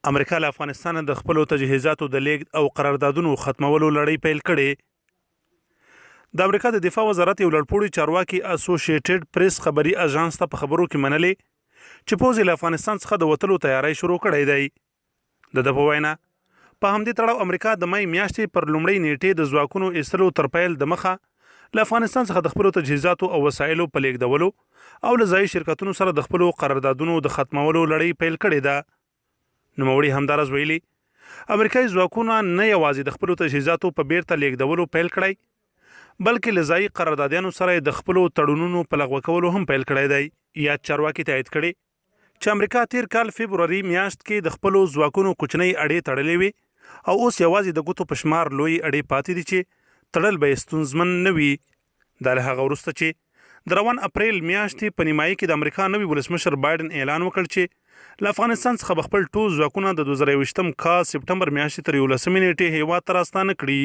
امریکا له افغانستانه د خپلو تجهیزاتو د لېږد او قراردادونو ختمولو لړۍ پیل کړې. د امریکا د دفاع وزارت یو لوړپوړي چارواکي اسوشیټډ پریس خبري اژانس ته په خبرو کې منلې چې پوځ یې له افغانستان څخه د وتلو تیاری شروع کړی دی. د ده په وینا، په همدې تړاو امریکا د مې میاشتې پر لومړۍ نیټې د ځواکونو ایستلو تر پیل د مخه له افغانستان څخه د خپلو تجهیزاتو او وسایلو په لیږدولو او له ځایي شرکتونو سره د خپلو قراردادونو د ختمولو لړۍ پیل کړې ده. نوموړي همداراز ویلي، امریکایي ځواکونه نه یوازې د خپلو تجهیزاتو په بیرته لیږدولو پیل کړی، بلکې له ځایي قراردادیانو سره یې د خپلو تړونونو په لغوه کولو هم پیل کړی دی. یاد چارواکي تایید کړې، چې امریکا تېر کال فبروري میاشت کې د خپلو ځواکونو کوچنۍ اډې تړلې وې او اوس یوازې د ګوتو په شمار لویې اډې پاتې دي چې تړل به یې ستونزمن نه وي. دا له هغه وروسته چې د روان اپریل میاشتې په نیمایي کې د امریکا نوي ولسمشر بایډن اعلان وکړ چې له افغانستان څخه به خپل ټول ځواکونه د 2021 کال سپټمبر میاشتې تر 11 نیټې هېواد ته راستانه کړي.